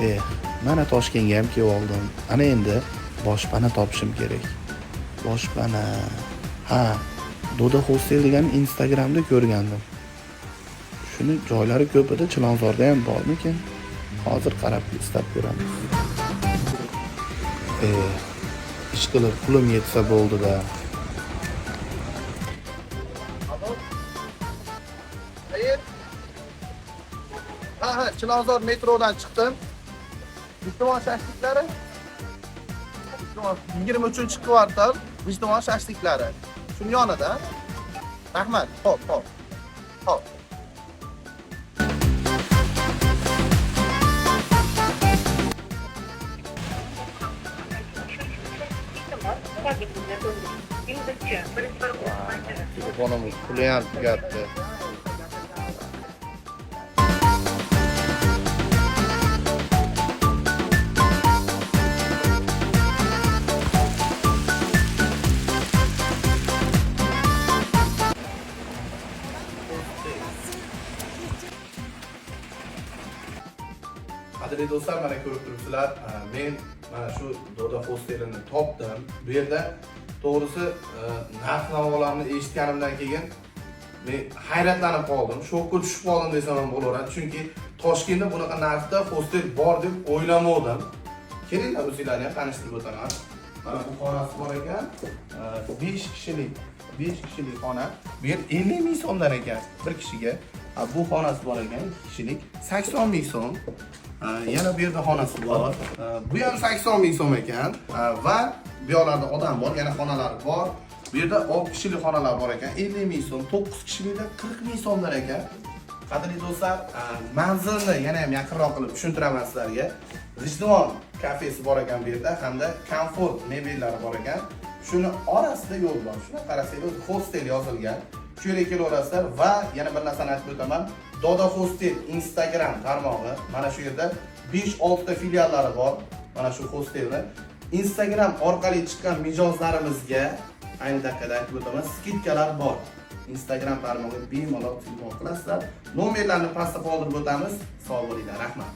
Eh, mana Toshkentga ham kelib oldim. Ana endi boshpana topishim kerak. Boshpana. Ha, Doda Hostel degan Instagramda ko'rgandim. Shuni joylari ko'p edi, Chilonzorda ham bormikin? Hozir qarab istab ko'ramiz. Eh, ish qilib pulim yetsa bo'ldi-da. Hayır. Ha, Chilonzor metrodan chiqdim. G'ijduvon shashliklari. G'ijduvon 23-kvartal G'ijduvon shashliklari. Shuni yonida. Rahmat. Xo'p, xo'p. Xo'p. Telefonimiz puli ham tugatdi. Qadrli do'stlar, mana ko'rib turibsizlar, men mana shu Doda hostelini topdim. Bu yerda to'g'risi narx-navolarni eshitganimdan keyin men hayratlanib qoldim, shokka tushib qoldim desam ham bo'laveradi. Chunki Toshkentda bunaqa narxda hostel bor deb o'ylamovdim. Kelinglar, o'zinglarni ham tanishtirib o'taman. Mana bu xonasi bor ekan, 5 kishilik, 5 kishilik xona. Bu yer 50 ming so'mdan ekan bir kishiga. Ha, bu xonasi bor ekan, 2 kishilik 80 ming so'm. Ha, yana bu yerda xonasi bor. Ha, bu ham 80 ming so'm ekan. Ha, va bu yoqlarda odam bor, yana xonalar bor. Bu yerda 6 kishilik xonalar bor ekan, 50 ming so'm, 9 kishilikda 40 ming so'mdan ekan. Qadrli do'stlar, manzilni yana ham yaqinroq qilib tushuntiraman sizlarga. G'ijduvon kafesi bor ekan bu yerda hamda Komfort mebellari bor ekan. Shuni orasida yo'l bor. Shuni qarasanglar, o'zi hostel yozilgan. Shu yerga kelaverasizlar va yana bir narsani aytib o'taman. Doda Hostel Instagram tarmog'i mana shu yerda 5-6 ta filiallari bor. Mana shu hostelni Instagram orqali chiqqan mijozlarimizga ayni daqiqada aytib o'taman, skidkalar bor. Instagram tarmog'iga bemalol telefon qilasizlar. Nomerlarni pastda qoldirib o'tamiz. Sog' bo'linglar, rahmat.